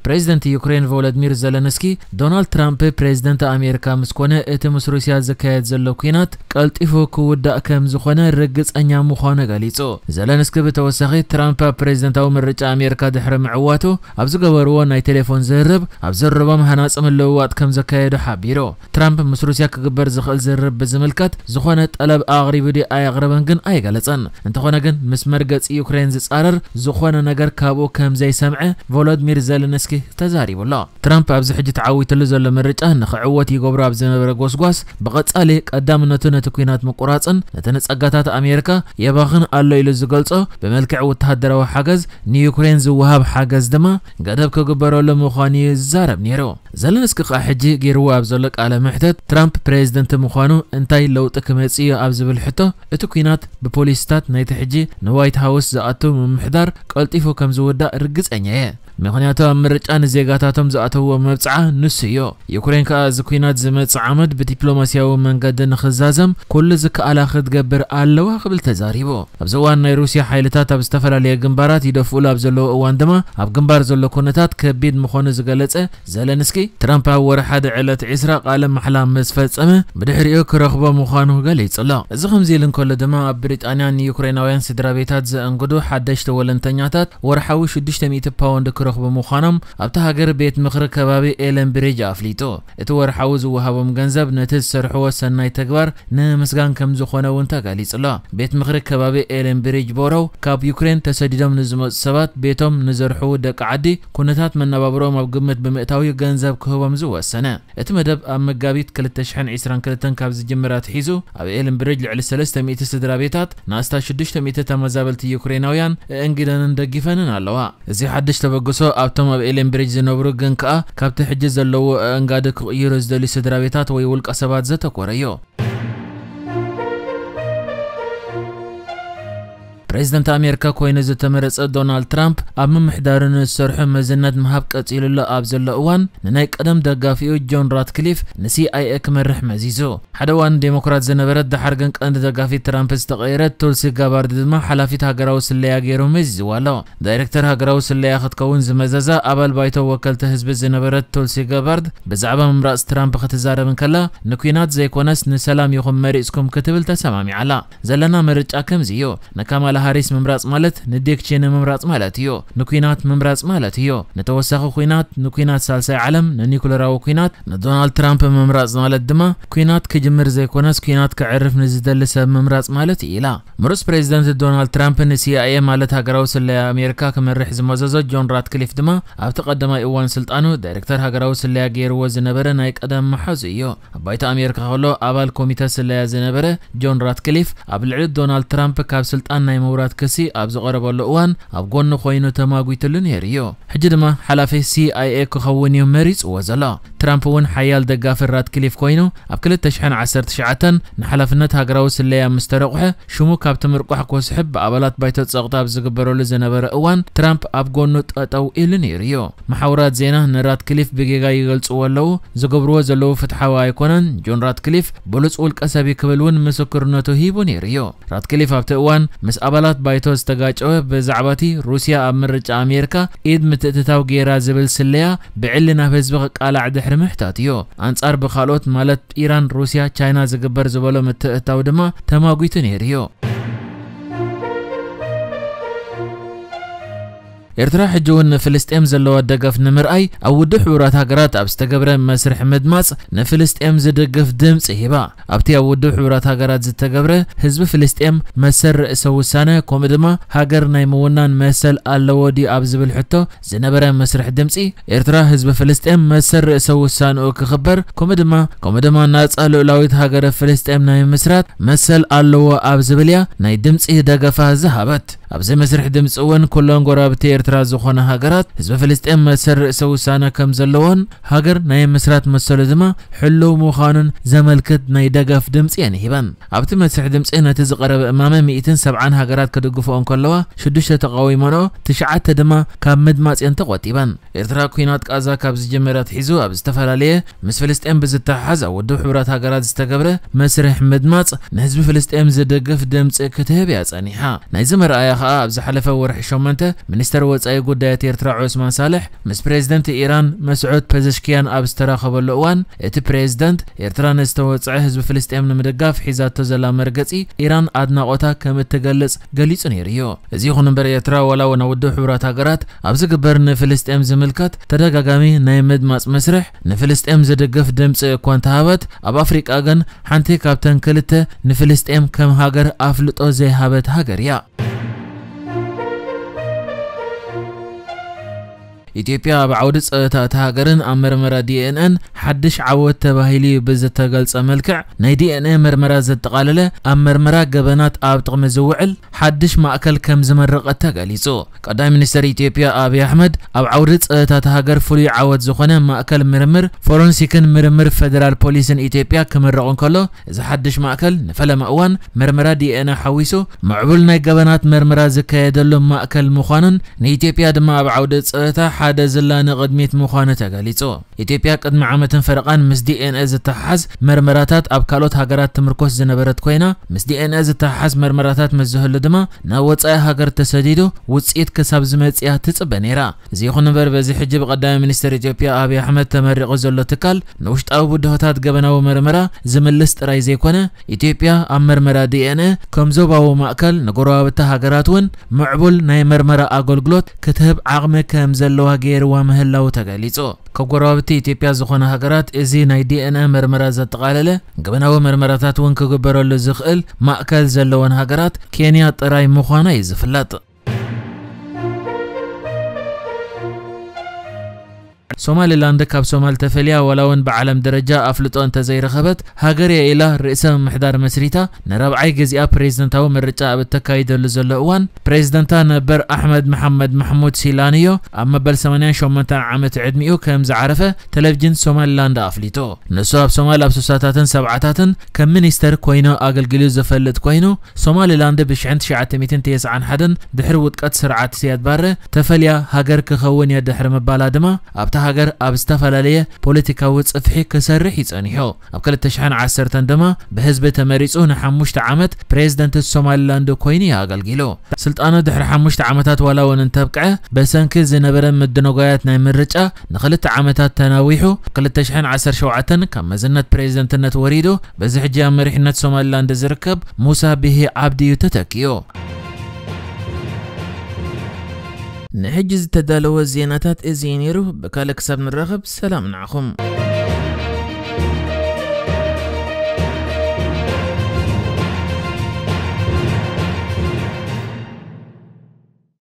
ፕሬዚደንት ዩክሬን ቮሎዲሚር ዘለንስኪ፣ ዶናልድ ትራምፕ ፕሬዚደንት ኣሜሪካ ምስ ኮነ፣ እቲ ምስ ሩስያ ዝካየድ ዘሎ ኲናት ቀልጢፉ ክውዳእ ከም ዝኾነ ርግጸኛ ምዃኑ ገሊጹ። ዘለንስኪ ብተወሳኺ፣ ትራምፕ ኣብ ፕሬዚደንታዊ ምርጫ ኣሜሪካ ድሕሪ ምዕዋቱ ኣብ ዝገበርዎ ናይ ቴሌፎን ዝርርብ፣ ኣብ ዝርርቦም ሃናጺ ምልውዋጥ ከም ዘካየዱ ሓቢሩ። ትራምፕ ምስ ሩስያ ክግበር ዝኽእል ዝርርብ ብዝምልከት ዝኾነ ጠለብ ኣቕሪቡ ድዩ ኣየቕረበን ግን ኣይገለጸን። እንተኾነ ግን፣ ምስ መርገጺ ዩክሬን ዝጻረር ዝኾነ ነገር ካብኡ ከም ዘይሰምዐ ቮሎዲሚር ዘለንስኪ ተዛሪቡ ኣሎ። ትራምፕ ኣብዚ ሕጂ ተዓዊትሉ ዘሎ ምርጫ ንኽዕወት ይገብሮ ኣብ ዝነበረ ጎስጓስ፣ ብቐጻሊ ቀዳምነቱ ነቲ ኲናት ምቁራጽን ነቲ ንጸጋታት ኣሜሪካ የባኽን ኣሎ ኢሉ ዝገልጾ ብመልክዕ ወተሃደራዊ ሓገዝ፣ ንዩክሬን ዝወሃብ ሓገዝ ድማ ገደብ ክግበረሉ ምዃኑ እዩ ዝዛረብ ነይሩ። ዘለንስኪ ከኣ ሕጂ ገይርዎ ኣብ ዘሎ ቃለ መሕተት፣ ትራምፕ ፕሬዚደንት ምዃኑ እንታይ ለውጢ ክመጽእ እዩ ኣብ ዝብል ሕቶ፣ እቲ ኲናት ብፖሊሲታት ናይቲ ሕጂ ንዋይት ሃውስ ዝኣቱ ምምሕዳር ቀልጢፉ ከም ዝውዳእ ርግጸኛ እየ። ምኽንያቱ ኣብ ምርጫ ንዜጋታቶም ዝኣተውዎ መብጽዓ ንሱ እዩ። ዩክሬን ከኣ እዚ ኲናት ዝመጽእ ዓመት ብዲፕሎማስያዊ መንገዲ ንኽዛዘም ኩሉ ዝከኣላ ክትገብር ኣለዋ ክብል ተዛሪቡ። ኣብዚ እዋን ናይ ሩስያ ሓይልታት ኣብ ዝተፈላለየ ግንባራት ይደፍኡሉ ኣብ ዘለዉ እዋን ድማ ኣብ ግንባር ዘሎ ኩነታት ከቢድ ምዃኑ ዝገለጸ ዘለንስኪ፣ ትራምፕ ኣብ ወርሒ ሓደ ዕለት ዒስራ ቃለ ማሕላ ምስ ፈጸመ ብድሕሪኡ ክረኽቦ ምዃኑ ገሊጹ ኣሎ። እዚ ከምዚ ኢሉ እንከሎ ድማ ኣብ ብሪጣንያ ንዩክሬናውያን ስድራ ቤታት ዘእንግዱ ሓደሽቲ ወለንተኛታት ወርሓዊ ሽዱሽተ ሚእቲ ፓውንድ ክረኽቡ ምዃኖም ኣብታ ሃገር ቤት ምኽሪ ከባቢ ኤለን ብሪጅ ኣፍሊጡ። እቲ ወርሓዊ ዝወሃቦም ገንዘብ ነቲ ዝሰርሕዎ ሰናይ ተግባር ንምስጋን ከም ዝኾነ እውን ተገሊጹ ኣሎ። ቤት ምኽሪ ከባቢ ኤለን ብሪጅ ቦሮው ካብ ዩክሬን ተሰዲዶም ንዝመጹ ሰባት ቤቶም ንዘርሕዉ ደቂ ዓዲ ኩነታት መነባብሮኦም ኣብ ግምት ብምእታው እዩ ገንዘብ ክህቦም ዝወሰነ። እቲ መደብ ኣብ መጋቢት ክልተ ሽሕን ዕስራን ክልተን ካብ ዝጅምር ኣትሒዙ ኣብ ኤለን ብሪጅ ልዕሊ ሰለስተ ሚእቲ ስድራ ቤታት ንኣስታት ሽዱሽተ ሚእቲ ተመዛበልቲ ዩክሬናውያን ኣእንጊደንን ደጊፈንን ኣለዋ። እዚ ሓድሽ ተበግሶ ኣብቶም ኣብ ኤለን ብሪጅ ዝነብሩ ግን ከኣ ካብቲ ሕጂ ዘለዎ ኣእንጋዲ ክቕይሩ ዝደልዩ ስድራ ቤታት ወይ ውልቀ ሰባት ዘተኮረ እዩ። ፕሬዚደንት ኣሜሪካ ኮይኑ ዝተመረጸ ዶናልድ ትራምፕ ኣብ ምምሕዳሩ ንዝሰርሑ መዝነት ምሃብ ቀጺሉሉ ኣብ ዘሎ እዋን፣ ንናይ ቀደም ደጋፊኡ ጆን ራትክሊፍ ንሲኣይኤ ክመርሕ መዚዙ። ሓደ እዋን ዴሞክራት ዝነበረት፣ ደሓር ግን ቀንዲ ደጋፊት ትራምፕ ዝተቐየረት ቱልሲ ጋባርድ ድማ ሓላፊት ሃገራዊ ስለያ ገይሩ መዚዝዋ ኣሎ። ዳይሬክተር ሃገራዊ ስለያ ክትከውን ዝመዘዛ ኣባል ባይቶ ወከልቲ ህዝቢ ዝነበረት ቱልሲ ጋባርድ፣ ብዛዕባ ምምራጽ ትራምፕ ክትዛረብ እንከላ፣ ንኲናት ዘይኮነስ ንሰላም ኢኹም መሪጽኩም ክትብል ተሰማሚዓ ኣላ። ዘለና ምርጫ ከምዚ እዩ። ንካማላ ሃሪስ ምምራጽ ማለት ንዲክ ቼኒ ምምራጽ ማለት እዩ። ንኲናት ምምራጽ ማለት እዩ። ንተወሳኺ ኲናት፣ ንኲናት ሳልሳይ ዓለም፣ ንኒኩለራዊ ኲናት፣ ንዶናልድ ትራምፕ ምምራጽ ማለት ድማ ኲናት ክጅምር ዘይኮነስ ኲናት ከዕርፍ ንዝደሊ ሰብ ምምራጽ ማለት እዩ ኢላ። ምሩጽ ፕሬዚደንት ዶናልድ ትራምፕ ንሲኣይኤ ማለት ሃገራዊ ስለያ ኣሜሪካ ክመርሕ ዝመዘዞ ጆን ራትክሊፍ ድማ ኣብቲ ቀዳማይ እዋን ስልጣኑ ዳይሬክተር ሃገራዊ ስለያ ገይርዎ ዝነበረ ናይ ቀደም መሓዙ እዩ። ኣብ ባይቶ ኣሜሪካ ከሎ ኣባል ኮሚተ ስለያ ዝነበረ ጆን ራትክሊፍ ኣብ ልዕሊ ዶናልድ ትራምፕ ካብ ስልጣን ናይ ምውራድ ክሲ ኣብ ዝቐረበሉ እዋን ኣብ ጎኑ ኮይኑ ተማጒትሉ ነይሩ እዩ። ሕጂ ድማ ሓላፊ ሲኣይኤ ክኸውን እዩ መሪጽዎ ዘሎ። ትራምፕ እውን ሓያል ደጋፊ ራትክሊፍ ኮይኑ ኣብ ክልተ ሽሕን ዓሰርተ ትሽዓተን ንሓላፍነት ሃገራዊ ስለያ ምስ ተረቑሐ ሽሙ ካብቲ ምርቋሕ ክስሕብ ብኣባላት ባይቶ ጸቕጢ ኣብ ዝግበረሉ ዝነበረ እዋን ትራምፕ ኣብ ጎኑ ጠጠው ኢሉ ነይሩ እዩ። መሓውራት ዜና ንራትክሊፍ ብጌጋ ይገልጽዎ ኣለዉ፣ ዝገብርዎ ዘለዉ ፍትሓዊ ኣይኮነን፣ ጆን ራትክሊፍ ብሉጽ ውልቀ ሰብ እዩ ክብል እውን ምስክርነቱ ሂቡ ነይሩ እዩ። ራትክሊፍ ኣብቲ እዋን ምስ ኣባላት ባይቶ ዝተጋጨወ ብዛዕባቲ ሩስያ ኣብ ምርጫ ኣሜሪካ ኢድ ምትእትታው ገይራ ዝብል ስለያ ብዕሊ ናብ ህዝቢ ክቃላዕ ድሕሪ ምሕታት እዩ። ኣንጻር ብኻልኦት ማለት ኢራን፣ ሩስያ፣ ቻይና ዝግበር ዝበሎ ምትእትታው ድማ ተማጒቱ ነይሩ እዩ። ኤርትራ ሕጂ እውን ንፍልስጤም ዘለዋ ደገፍ ንምርኣይ ኣብ ውድብ ሕቡራት ሃገራት ኣብ ዝተገብረ መስርሕ ምድማጽ ንፍልስጤም ዝድግፍ ድምጺ ሂባ። ኣብቲ ኣብ ውድብ ሕቡራት ሃገራት ዝተገብረ ህዝቢ ፍልስጤም መሰል ርእሰ ውሳነ ከምኡ ድማ ሃገር ናይ ምውናን መሰል ኣለዎ ድዩ ኣብ ዝብል ሕቶ ዝነበረ መስርሕ ድምጺ ኤርትራ ህዝቢ ፍልስጤም መሰል ርእሰ ውሳንኡ ክኽበር ከምኡ ድማ ከምኡ ድማ ናጻ ልኡላዊት ሃገረ ፍልስጤም ናይ ምስራት መሰል ኣለዎ ኣብ ዝብል እያ ናይ ድምጺ ደገፋ ዝሃበት። ኣብዚ መስርሕ ድምጺ እውን ኩለን ጎረባብቲ ኤርትራ ዝኾና ሃገራት ህዝቢ ፍልስጤም መሰል ርእሰ ውሳነ ከም ዘለዎን ሃገር ናይ ምስራት መሰሉ ድማ ሕሉው ምዃኑን ዘመልክት ናይ ደገፍ ድምጺ እየን ሂበን። ኣብቲ መስርሕ ድምጺ ነቲ ዝቐረበ እማመ ሚእትን ሰብዓን ሃገራት ክድግፍኦ እንከለዋ ሽዱሽተ ተቓዊመንኦ ትሽዓተ ድማ ካብ ምድማጽ እየን ተቖጢበን። ኤርትራ ኲናት ቃዛ ካብ ዝጀመረ ኣትሒዙ ኣብ ዝተፈላለየ ምስ ፍልስጤም ብዝተሓሓዝ ኣብ ውድብ ሕቡራት ሃገራት ዝተገብረ መስርሕ ምድማጽ ንህዝቢ ፍልስጤም ዝድግፍ ድምጺ ክትህብ እያ ጸኒሓ። ናይዚ መርኣያ ከኣ ኣብ ዝሓለፈ ወርሒ ሸሞንተ ሚኒስተር ወጻኢ ጉዳያት ኤርትራ ዑስማን ሳልሕ ምስ ፕሬዝደንት ኢራን መስዑድ ፐዘሽኪያን ኣብ ዝተራኸበሉ እዋን፣ እቲ ፕሬዝደንት ኤርትራ ንዝተወጽዐ ህዝቢ ፍልስጤም ንምድጋፍ ሒዛቶ ዘላ መርገጺ ኢራን ኣድናቖታ ከም እትገልጽ ገሊጹ ነይሩ እዩ። እዚ ይኹን እምበር ኤርትራ ዋላ እውን ኣብ ውድብ ሕቡራት ሃገራት ኣብ ዝግበር ንፍልስጤም ዝምልከት ተደጋጋሚ ናይ ምድማጽ መስርሕ ንፍልስጤም ዝድግፍ ድምጺ እኳ እንተሃበት፣ ኣብ ኣፍሪቃ ግን ሓንቲ ካብተን ክልተ ንፍልስጤም ከም ሃገር ኣፍልጦ ዘይሃበት ሃገር እያ። ኢትዮጵያ ኣብ ዓውዲ ጸወታ እታ ሃገርን ኣብ መርመራ ዲኤንኤን ሓድሽ ዓወት ተባሂሉ እዩ ብዝተገልጸ መልክዕ ናይ ዲኤንኤ መርመራ ዘጠቓለለ ኣብ መርመራ ገበናት ኣብ ጥቕሚ ዝውዕል ሓድሽ ማእከል ከም ዝመረቐት ተገሊጹ። ቀዳማይ ሚኒስተር ኢትዮጵያ ኣብይ ኣሕመድ ኣብ ዓውዲ ጸወታ እታ ሃገር ፍሉይ ዓወት ዝኾነ ማእከል ምርምር ፎረንሲክን ምርምር ፌደራል ፖሊስን ኢትዮጵያ ክምረቕ እንከሎ፣ እዚ ሓድሽ ማእከል ንፈለማ እዋን መርመራ ዲኤንኤ ሓዊሱ ምዕቡል ናይ ገበናት መርመራ ዝካየደሉ ማእከል ምዃኑን ንኢትዮጵያ ድማ ኣብ ዓውዲ ጸወታ ሓደ ዝላ ንቕድሚት ምዃኑ ተገሊጹ። ኢትዮጵያ ቅድሚ ዓመትን ፈረቓን ምስ ዲኤንኤ ዝተሓሓዝ መርመራታት ኣብ ካልኦት ሃገራት ትምርኮስ ዝነበረት ኮይና፣ ምስ ዲኤንኤ ዝተሓሓዝ መርመራታት ምስ ዝህሉ ድማ ናብ ወጻኢ ሃገር ተሰዲዱ ውጽኢት ክሳብ ዝመጽእ እያ ትጽበ ነይራ። እዚ ይኹን እምበር በዚ ሕጂ ብቀዳማይ ሚኒስተር ኢትዮጵያ ኣብይ ኣሕመድ ተመሪቑ ዘሎ ትካል ንውሽጣዊ ብድሆታት ገበናዊ መርመራ ዝምልስ ጥራይ ዘይኮነ፣ ኢትዮጵያ ኣብ መርመራ ዲኤንኤ ከም ዞባዊ ማእከል ንጎረባብቲ ሃገራት እውን ምዕቡል ናይ መርመራ ኣገልግሎት ክትህብ ዓቕሚ ከም ዘለዋ ገይርዋ ምህላዉ ተገሊጹ። ካብ ጎረባብቲ ኢትዮጵያ ዝኾነ ሃገራት እዚ ናይ ዲኤንኤ መርመራ ዘጠቓለለ ገበናዊ መርመራታት እውን ክግበረሉ ዝኽእል ማእከል ዘለወን ሃገራት ኬንያ ጥራይ ምዃና እዩ ዝፍለጥ። ሶማሊላንድ ካብ ሶማል ተፈልያ ዋላ እውን ብዓለም ደረጃ ኣፍልጦ እንተዘይረኸበት ሃገር እያ ኢላ ርእሰ ምምሕዳር መስሪታ ንራብዓይ ግዜኣ ፕሬዝደንታዊ ምርጫ ኣብ እተካይደሉ ዘሎ እዋን ፕሬዝደንታ ነበር ኣሕመድ መሓመድ ማሕሙድ ሲላንዮ ኣብ መበል ሰማንያን ሸሞንተን ዓመት ዕድሚኡ ከም ዝዓረፈ ቴሌቪዥን ሶማሊላንድ ኣፍሊጡ። ንሱ ኣብ ሶማል ኣብ ስሳታትን ሰብዓታትን ከም ሚኒስተር ኮይኑ ኣገልጊሉ ዝፈልጥ ኮይኑ ሶማሊላንድ ብሽሕን ትሽዓተ ሚእትን ተስዓን ሓደን ድሕሪ ውድቀት ስርዓት ሲያድ ባረ ተፈልያ ሃገር ክኸውን እየ ድሕሪ ምባላ ድማ ኣብታ ሃገር ኣብ ዝተፈላለየ ፖለቲካዊ ጽፍሒ ክሰርሕ ይጸኒሑ። ኣብ ክልተ ሽሕን ዓሰርተን ድማ ብህዝቢ ተመሪጹ ንሓሙሽተ ዓመት ፕሬዝደንት ሶማሊላንድ ኮይኑ እዩ ኣገልጊሉ። ስልጣኑ ድሕሪ ሓሙሽተ ዓመታት ዋላ እውን እንተብቅዐ፣ በሰንኪ ዝነበረ ምድንጓያት ናይ ምርጫ ንክልተ ዓመታት ተናዊሑ፣ ክልተ ሽሕን ዓሰርተ ሸውዓተን ካብ መዝነት ፕሬዝደንትነት ወሪዱ፣ በዚ ሕጂ ኣብ መሪሕነት ሶማሊላንድ ዝርከብ ሙሳ ቢሂ ዓብዲ እዩ ተተኪኡ። ንሕጂ ዝተዳለወ ዜናታት እዚ እዩ ነይሩ። ብካልእ ክሳብ ንራኸብ ሰላም ንዓኹም።